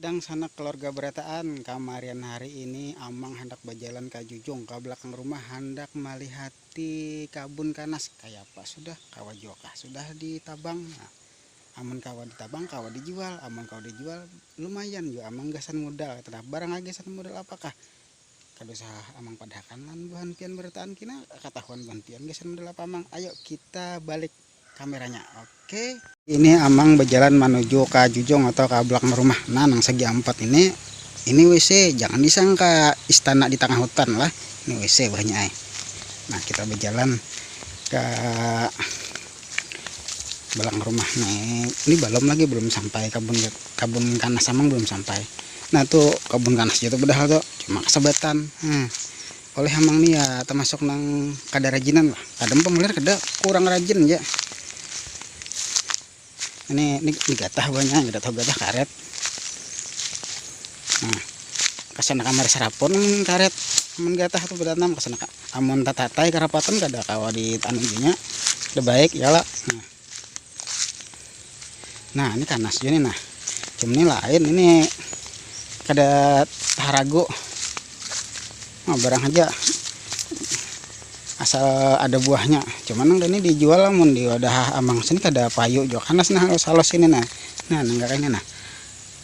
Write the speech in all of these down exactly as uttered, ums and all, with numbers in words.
Yang sanak keluarga berataan, kamarian hari ini Amang handak bajalan ka jujung, ka belakang rumah, handak malihati kabun kanas. Kayapa sudah, kawa jua kah sudah ditabang? Nah, amun kawa ditabang, kawa dijual. Amun kawa dijual, lumayan jua Amang gasan modal. Nah, barang lagi gasan modal apakah? Kada usah Amang padahakan lan buhan pian berataan kina, katahuan buhan pian gasan modal apa Amang. Ayo kita balik kameranya. Oke. Ini Amang bajalan manuju ka jujung atau ka belakang rumah. Nah, nang segi ampat ini, ini W C. Jangan disangka istana di tangah hutan lah. Ini W C buhannya ai. Nah, kita bajalan ke belakang rumah. Nah, ini belum lagi, belum sampai kabun, kabun kanas Amang belum sampai. Nah, tuh kabun kanas jua tuh padahal tuh, cuma kasabatan. Nah, oleh Amang nih ya termasuk nang kada rajinan lah. Kada pangulir kada, kurang rajin ja. Ini, ini digatah banyak, kada tahu gatah karet. Nah, kasana kamar sarapun mun karet, mun gatah tuh batanam kasana ka-, amun tatatai karapatan kada kawa di anu inya. Kada baik ya lah. Nah. Nah, ini kanas juga nih nah. Cuma ini lain, ini kada haragu. Nah, barang aja asal ada buahnya. Cuman nang ini dijual lah mun di wadah Amang sini kada payu juga kanas nah, halus-halus ini nah. Nah, nang ini nah.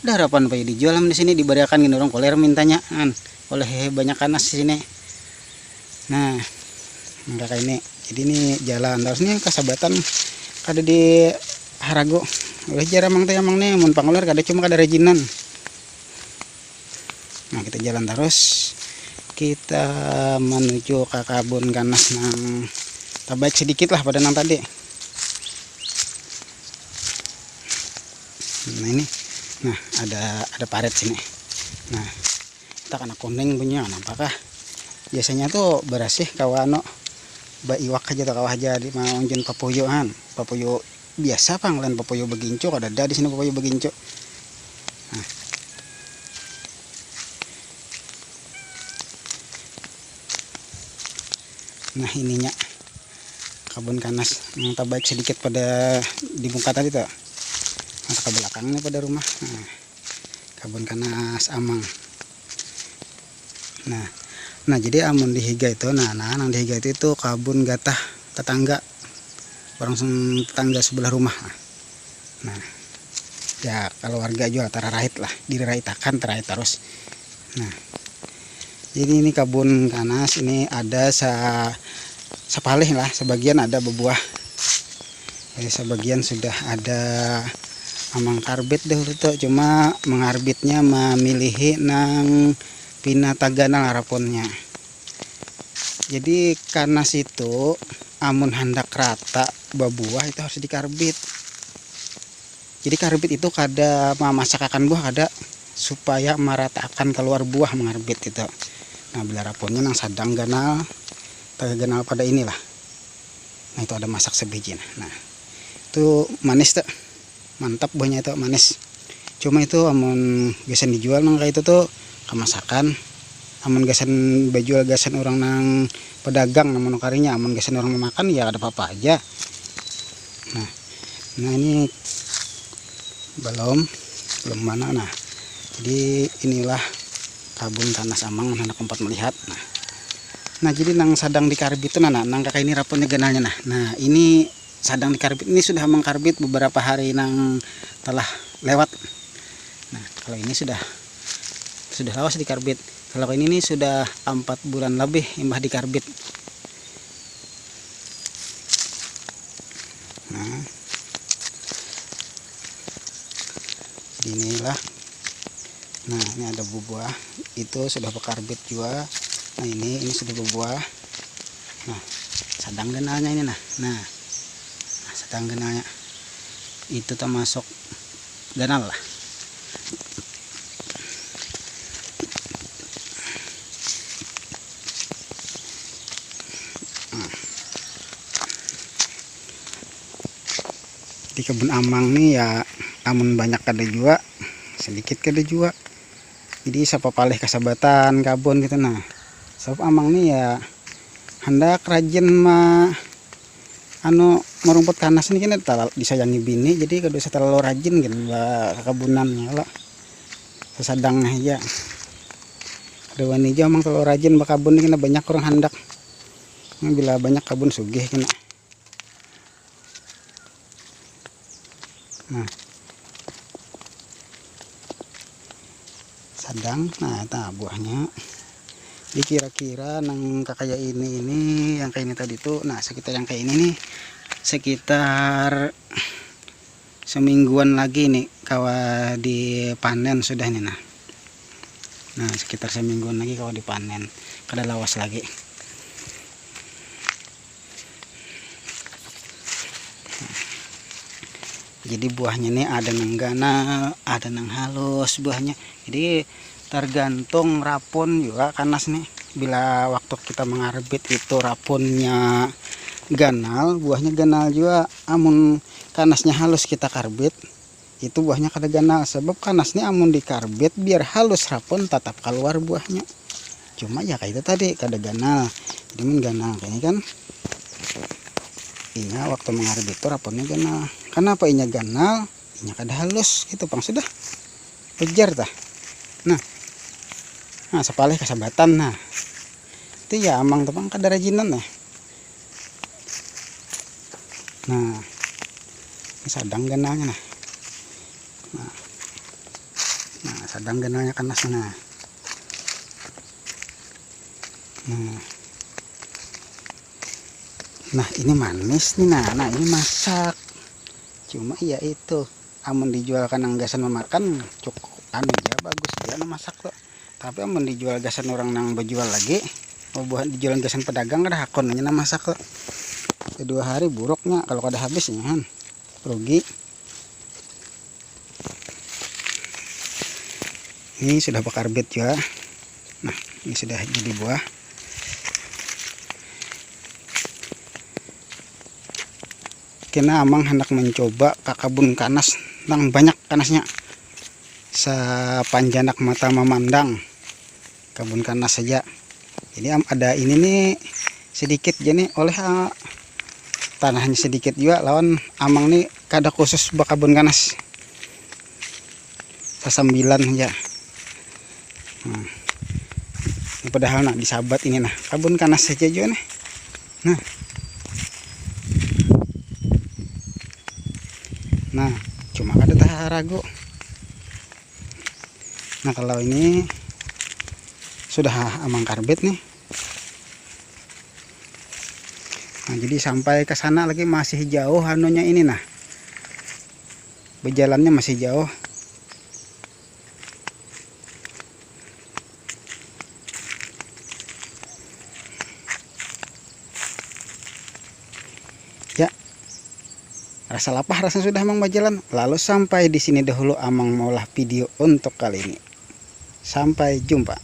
Ada harapan payu dijual lah di sini, dibariakan gini orang koler mintanya kan. Oleh banyak kanas di sini. Nah, nang ini. Jadi ini jalan terus nih kasabatan kada di haragu. Oleh jar Amang teh Amang nih mun pangulir kada cuma kada rajinan. Nah, kita jalan terus. Kita menuju ke kabun kanas nang tabaik sedikit lah pada nang tadi. Nah, ini. Nah, ada ada parit sini. Nah, kita kena kuning punya nampakah? Biasanya tuh berasih kawa anu baiwak aja tuh kawa aja di mau unjun papuyu kan. Papuyu biasa pang lain papuyu begincu kada ada di sini papuyu begincu. Nah. Nah, ininya kabun kanas yang terbaik sedikit pada di muka tadi tuh. Mata ke belakangnya pada rumah. Nah, kabun kanas Amang. Nah, nah jadi amun di higa itu, nah, nah nang di higa itu itu kabun gatah tetangga. Orang tetangga sebelah rumah. Nah, ya keluarga juga tararait lah, diriraitakan tarait terus. Nah, jadi ini kabun kanas ini ada sa sapalih lah, sebagian ada berbuah. Jadi sebagian sudah ada Amang karbit dahulu tuh, cuma mengarbitnya memilihi nang pina taganal rapunnya. Jadi kanas itu amun handak rata babuah itu harus dikarbit. Jadi karbit itu kada mamasakakan buah kada, supaya marataakan keluar buah mengarbit itu. Nah, bila rapunnya nang sadang ganal, taganal pada inilah. Nah, itu ada masak sebiji nah. Nah, itu manis tuh. Mantap buahnya itu manis. Cuma itu amun gasan dijual nang kayak itu tuh kemasakan. Amun gasan bajual gasan orang nang pedagang nang menukarinya, amun gasan orang memakan ya ada apa-apa aja. Nah, nah ini belum belum mana nah. Jadi inilah kabun tanas Amang anak empat melihat. Nah, nah jadi nang sadang dikarbit itu nah, nah nang kakak ini rapunnya ganalnya nah. Nah, ini sadang dikarbit ini sudah mengkarbit beberapa hari nang telah lewat. Nah, kalau ini sudah sudah lawas dikarbit. Kalau ini nih sudah empat bulan lebih imbah dikarbit. Nah, inilah. Nah, ini ada bubuah. Itu sudah berkarbit juga. Nah, ini ini sudah bubuah. Nah, sedang ganalnya ini nah. Nah, nah sedang ganalnya. Itu termasuk ganal lah. Di kebun Amang nih ya, amun banyak kada jua, sedikit kada jua. Jadi sapapalih kasabatan kabun gitu nah. Sabab Amang nih ya handak rajin ma anu merumput kanas nih kena disayangi bini, jadi kada usah terlalu rajin gitu ba kakabunan ya lah. Sesadang aja. Ada wani aja mang kalau rajin bakabun ini kena banyak orang handak. Ini bila banyak kabun sugih kena. Nah. Sadang, nah, nah buahnya. Jadi kira-kira nang kakaya ini ini, yang kayak ini tadi tuh, nah sekitar yang kayak ini nih, sekitar semingguan lagi nih kawa dipanen sudah nih nah. Nah, sekitar semingguan lagi kawa dipanen, kada lawas lagi. Jadi buahnya nih ada nang ganal, ada nang halus buahnya. Jadi tergantung rapun juga kanas nih. Bila waktu kita mengarbit itu rapunnya ganal, buahnya ganal juga. Amun kanasnya halus kita karbit, itu buahnya kada ganal. Sebab kanas nih amun dikarbit biar halus rapun tetap keluar buahnya. Cuma ya kayak itu tadi kada ganal. Jadi mun ganal kayak ini kan, inya waktu mengarbit itu rapunnya ganal. Kenapa inya ganal? Inya kada halus gitu pang sudah. Ujar tah. Nah, nah sepalih kasabatan nah. Itu ya amang tuh pang kada rajinan ya. Nah, ini sadang ganalnya nah. Nah, nah sadang ganalnya kanas nah. Nah. Nah, ini manis nih nah. Nah, ini masak. Cuma ya itu, amun dijual ka nang gasan memakan cukup anu ya bagus dia nah masak tuh. Tapi amun dijual gasan orang nang bejual lagi, mau buah dijual gasan pedagang kada hakun aja nah masak tuh. Kedua hari buruknya kalau kada habis ya kan. Rugi. Ini sudah bakarbit juga. Nah, ini sudah jadi buah. Kena amang hendak mencoba ke kabun kanas nang banyak kanasnya. Sepanjanak mata memandang kabun kanas saja. Jadi am- ada ini nih sedikit jadi oleh ah, tanahnya sedikit juga lawan amang nih kada khusus bakabun kanas. Sasambilan aja. Nah, ini padahal nah disabat ini nah kabun kanas saja juga nih. Nah. Nah, cuma kada taharagu. Nah, kalau ini sudah amang karbit nih. Nah, jadi sampai ke sana lagi masih jauh anunya ini nah. Berjalannya masih jauh. Ya. Rasa lapah rasanya sudah amang berjalan. Lalu sampai di sini dahulu amang maulah video untuk kali ini. Sampai jumpa.